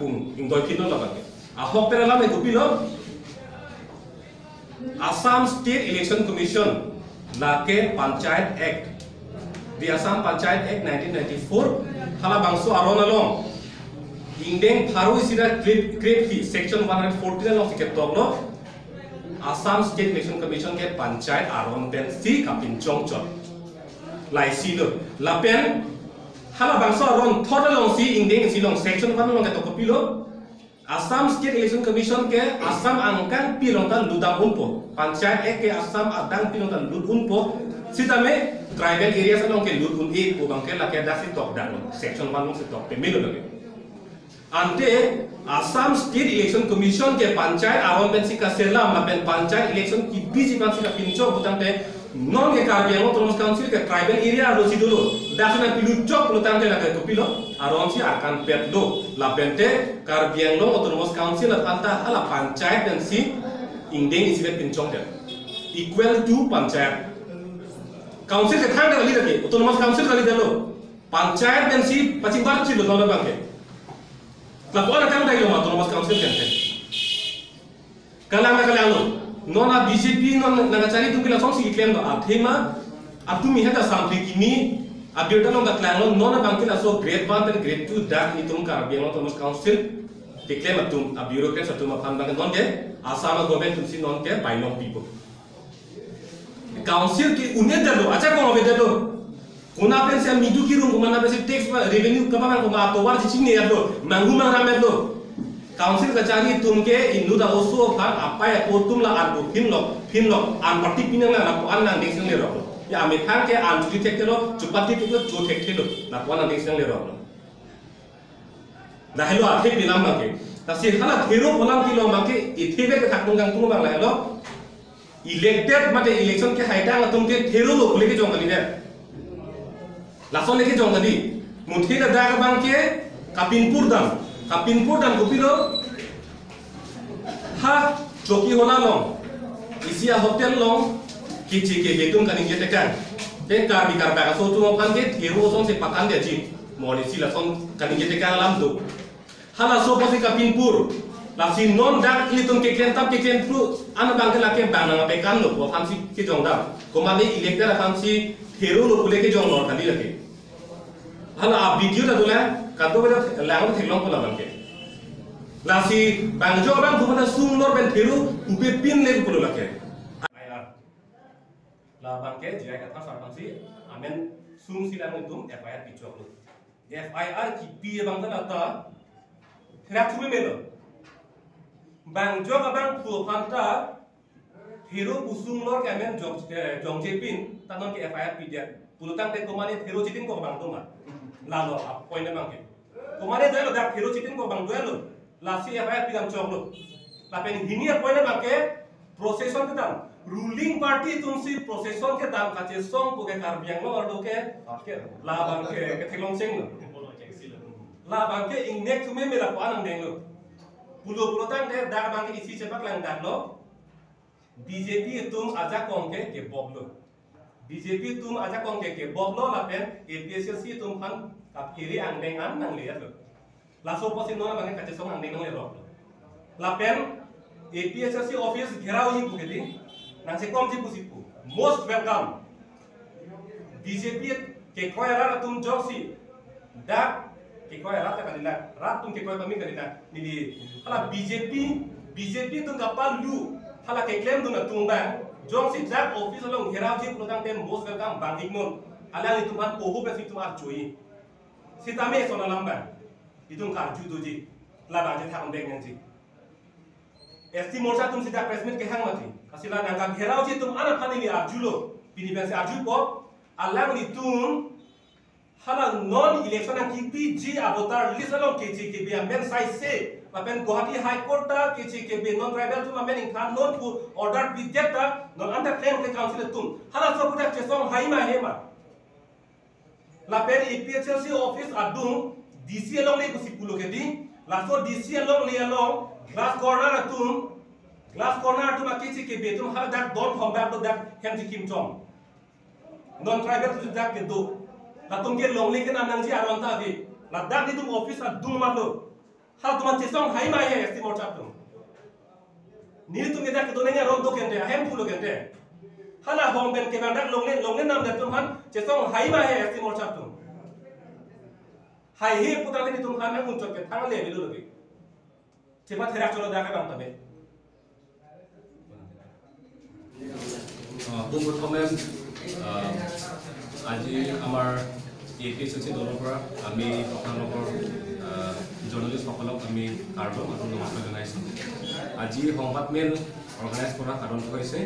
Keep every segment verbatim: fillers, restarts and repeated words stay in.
Ingdoi phit lo labang ke. Ahok pen alam ke kopilo? Assam State Election Commission, lake Panchayat Act, the Assam Panchayat Act nineteen ninety-four, halabangso aron along ingdeng pharo isi ra kre-, kre-, section one hundred fourteen alongsi ketok lo, Assam State Election Commission ke panchayat aron pensi kapinchong chot. Laisi lo. Lapen halabangso aron thot alongsi ingdeng isi along section one along ketok kopilo? Assam State Election Commission ke Assam angkangpi along ta lut dam unpo. Panchayat Act ke Assam adangpi along ta lut unpo. Sitame tribal areas along ke lut un-e pu abang ke lake daksi tok dam. Section one alongsi tok peme lo lake. Ante Assam State Election Commission ke panchayat aron pensi kaselam lapen panchayat election kipiji pensi kapinchong putangte non ke Karbi Anglong Autonomous Council ke tribal area arlo si dolo. Daksi nangpilut chot pulotangte lake kopilo? Aron si arkan pet lo. Lapente Karbi Anglong Autonomous Council aphan ta hala panchayat pensi ingdeng isi vet pinchong det. Equal to panchayat. Council kethang kali lake, Autonomous Council kali detlo. Panchayat pensi pachingbar chilo non abang ke. Lapu-an akam dai lo Autonomous Council kan. Kalang na kalang lo. Non a B J P non nangkachari atum ke lasonsi keklem lo. Athema atum mi heta sampri kimi abirta non ta klang lo. Non abang ke laso grade one pen grade two dak itum Karbi Anglong Autonomous Council keklem atum, a bureaucrats atum aphan abang non ke Assam government atumsi non ke painong pipo. Council ke un-e detlo, ajakong ave detlo. Kona pensi amidu kirung, kona pensi tax ba revenue kaba bang koma atovar chichingnedetlo, manghu mangram detlo. Council kachari atum ke inut a-oso aphan apei apo atum la arbo phinlo, phinlo, an party pinang la lapu-an nangdengsi nangleroklo. Ya amethang ke an chuli thekthelo, chupati theklo, cho thekthelo, lapu-an nangdengsi nangleroklo. Lahelo athe pilam abang ke. Lasi hala thero polam kilo abang ke, ithe vet kethak tung kangtung abang lahelo. Elected mate election kehaitang atum ke thero lo pule kejong kalidet. Lason le kejong kali. Muthe ladak abang ke kapinpur dam. Kapinpur dam kopilo? Ha, Chokihola along isi a-hotel along keche kebe atum kaningje tekang. Te Karbi Karbi aso atum aphan ke thero asonsi patan detji. Mo isi lason kaningje tekang alam do. Halaso apotsi kapinpur. Lasi non dak ilitum keklem tap keklem through an abang ke lake bang nangpekan lo, aphansi kejong dam. Komane elected aphansi thero lo pule kejong lor kali lake. Hala a-video ta dolang, kadokave ta lang theklongpo labang ke. Lasi bang jok bang thupana sum lor pen thero upe pin le pulo lake. Labang ke J I Kathar sar aphansi amen sumsi lang itum F I R pichok lo. F I R kipi abang ta lata therak chume melo. Bang jok abang phu aphan ta thero pusung lor ke amen jong, eh, jongje pin ta non ke F I R pidet. Pulotangte komane thero chitin ko bang doma. Lalo a-point abang ke. Komane doelo dak thero chitin ko bang doelo. Lasi F I R pidam choklo. Lapen hini a-point abang ke procession kedam. Ruling party atumsi procession kedam kachesong pu ke Karbi Anglong arlo ke, ke labang ke, ketheklong chenglo. Labang ke ingnek chume mela ko anang denglo. Pulo pulotangte dak abang ke isi chepaklangdaklo. B J P atum ajakong ke keboklo. B J P atum ajakong ke keboklo lapen A P H L C atum aphan kaphere angdeng an nangle-etlo. Laso apotsi non abang ke kachesong angdeng nangleroklo. Lapen A P H L C office gherauji pu ke dei, nangchekomji pusi pu. Most welcome. B J P kekroi arat atum jongsi dak kekroi arat ta kalilang, rat atum kekroi pame kalilang. Neli hala B J P, B J P atum kapalu hala keklemdun atum abang jongsi dak office along gherauji pulotangte most welcome bang-iknon. Alanglitum aphan poho pensi itum arjuji. Sitame eson alam abang itum karju doji. Labang je thak bek nangji. S T Morcha atumsi dak press meet kehang mati. Kasi la nangkagherauji atum an aphan neli arjulo. Pini pensi arjupo. Alanglitum hala non election nangkipiji a-voter list along keche kebe amen saise. Lapen Guwahati High Court ta keche kebe non tribal atum amen ingthan non pu order pidet ta non anta klem ke council atum. Halaso pu dak chesong hai ma he ma. Lapen A P H L C office adung D C alongle pusi pulo ke dei. Laso D C alongle along glass corner atum, glass corner atum akeche kebe atum hala dak don thom dak do dak hem chikim chom. Non tribal atum dak kedo. Latum ke longle kenam nangji aron ta ave. Ladak netum office adung matlo. Halatum aphan chesong hai ma he S T Morcha atum. Nelitum ke dak kedoneng aron do kente, ahem pulo kente. Hala hong pen kevang dak longle longle namdet atum aphan chesong hai ma he S T Morcha atum. Haihe putangte nelitum aphan nang unchot ke thang le belu lagi. Chepatherak cholo dak abang tabe. আহ, পোনপ্ৰথমে, আহ, আজি আমাৰ A P H L চি দলৰ পৰা আমি আপোনালোকৰ, আহ, জাৰ্নেলিষ্টসকলক আমি কাৰ্ডম আৰু নমস্কাৰ জনাইছোঁ। আজি সংবাদমেল অৰ্গেনাইজ কৰা কাৰণটো হৈছে,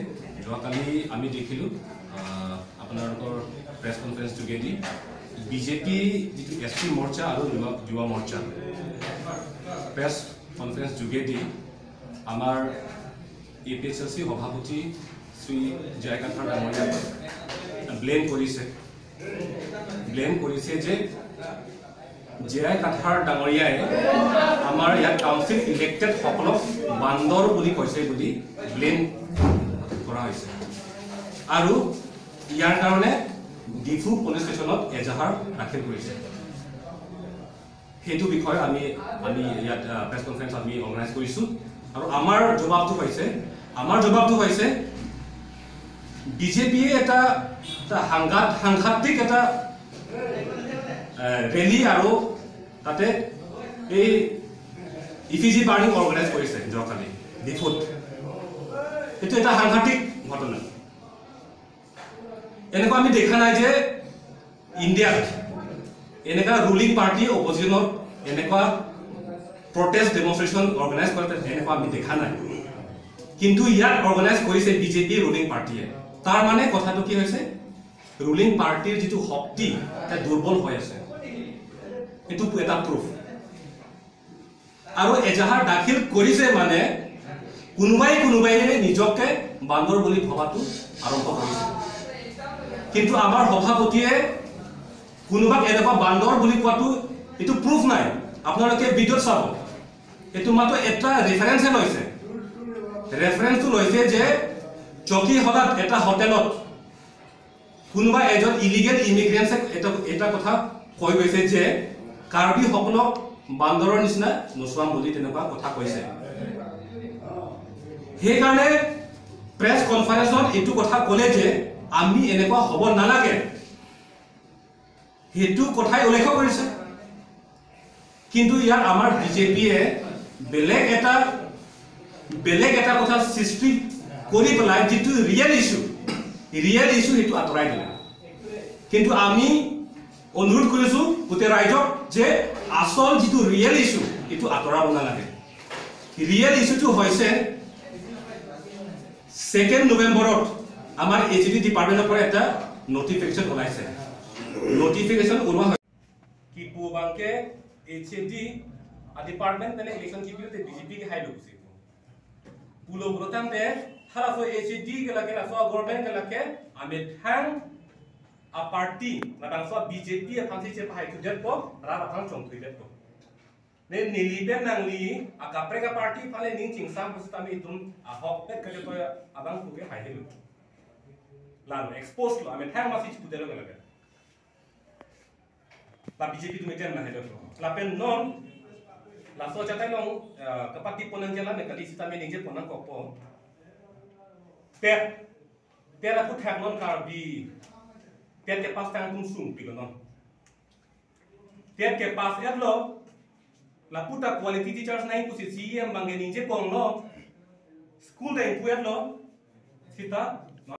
যোৱাকালি আমি দেখিলোঁ, আহ, আপোনালোকৰ প্ৰেছ কনফাৰেন্স যোগেদি বি জে পি যিটো এছ টি মৰ্চা আৰু যুৱ যুৱ মৰ্চা প্ৰেছ কনফাৰেন্স যোগেদি আমাৰ এ পি এইচ এল চি সভাপতি শ্ৰী জে আই কাথাৰ ডাঙৰীয়াক ব্লেম কৰিছে, ব্লেম কৰিছে যে জে আই কাথাৰ ডাঙৰীয়াই আমাৰ ইয়াত কাউন্সিল ইলেক্টেডসকলক বান্দৰ বুলি কৈছে বুলি ব্লেম কৰা হৈছে আৰু ইয়াৰ কাৰণে ডিফু পুলিচ ষ্টেচনত এজাহাৰ দাখিল কৰিছে। সেইটো বিষয়ে আমি আমি ইয়াত প্ৰেছ কনফাৰেন্স আমি অৰ্গেনাইজ কৰিছোঁ আৰু আমাৰ জবাবটো হৈছে, আমাৰ জবাবটো হৈছে বি জে পিয়ে এটা এটা সাংঘাত সাংঘাতিক এটা ৰেলী আৰু তাতে এই ইফিজি বাৰ্ণিং অৰ্গেনাইজ কৰিছে যোৱাকালি ডিফুত। এইটো এটা সাংঘাতিক ঘটনা। এনেকুৱা আমি দেখা নাই যে ইণ্ডিয়াত এনেকুৱা ৰুলিং পাৰ্টি অপজিশ্যনত এনেকুৱা প্ৰটেষ্ট ডেমনষ্ট্ৰেশ্যন অৰ্গেনাইজ কৰে, এনেকুৱা আমি দেখা নাই। কিন্তু ইয়াত অৰ্গেনাইজ কৰিছে বি জে পি ৰুলিং পাৰ্টিয়ে। তাৰ মানে কথাটো কি হৈছে, ৰুলিং পাৰ্টিৰ যিটো শক্তি, এটা দুৰ্বল হৈ আছে। এইটো এটা প্ৰুফ। আৰু এজাহাৰ দাখিল কৰিছে মানে কোনোবাই কোনোবাই নিজকে বান্দৰ বুলি ভবাটো আৰম্ভ কৰিছে। কিন্তু আমাৰ সভাপতিয়ে কোনোবাক এনেকুৱা বান্দৰ বুলি কোৱাটো এইটো প্ৰুফ নাই। আপোনালোকে ভিডিঅ'ত চাব, এইটো মাত্ৰ এটা ৰেফাৰেন্সহে লৈছে। ৰেফাৰেন্সটো লৈছে যে চকীহলাত এটা হোটেলত কোনোবা এজন ইলিগেল ইমিগ্ৰেণ্টছে এটা এটা কথা কৈ গৈছে যে কাৰ্বিসকলক বান্দৰৰ নিচিনা নচুৱাম বুলি তেনেকুৱা কথা কৈছে। সেইকাৰণে প্ৰেছ কনফাৰেন্সত এইটো কথা ক'লে যে আমি এনেকুৱা হ'ব নালাগে, সেইটো কথাই উল্লেখ কৰিছে। কিন্তু ইয়াত আমাৰ বি জে পিয়ে বেলেগ এটা বেলেগ এটা কথা সৃষ্টি কৰি পেলাই যিটো ৰিয়েল ইছ্যু, ৰিয়েল ইছ্যু সেইটো আঁতৰাই দিলে। কিন্তু আমি অনুৰোধ কৰিছো গোটেই ৰাইজক যে আচল যিটো ৰিয়েল ইছ্যু এইটো আঁতৰাব নালাগে। ৰিয়েল ইছ্যুটো হৈছে ছেকেণ্ড নৱেম্বৰত আমাৰ এইচ ডি ডিপাৰ্টমেণ্টৰ পৰা এটা নটিফিকেশ্যন ওলাইছে। নটিফিকেশ্যন ওলোৱা হয় কি pu abangke H A D a department pen election kipi te B J P ke hailo pusi pu. Pulo pulo tangte halaso H A D ke lake laso government ke lake amethang a party labangso B J P aphansi chepahai thudetpo, rat aphan chongthudetpo. Ne neli pen nangli akaprek a party aphan le ning chingsam pusitame itum ahokpet kali to abang puke haihelo. Lalo expose lo, amethang masi chipudelo ke lake. La B J P atum ejen na helo. Lapen non laso achatai along, eh, kapati ponang jela ne kali sitame ningje pon nangkokpo. Tet, tet aphuthak non Karbi tet kepass tang atum sungpiklo non. Tet kepass etlo, lapu ta quality teachers nangji pusi C E M abangke ningje pon lo, school ta ingpu etlo, sita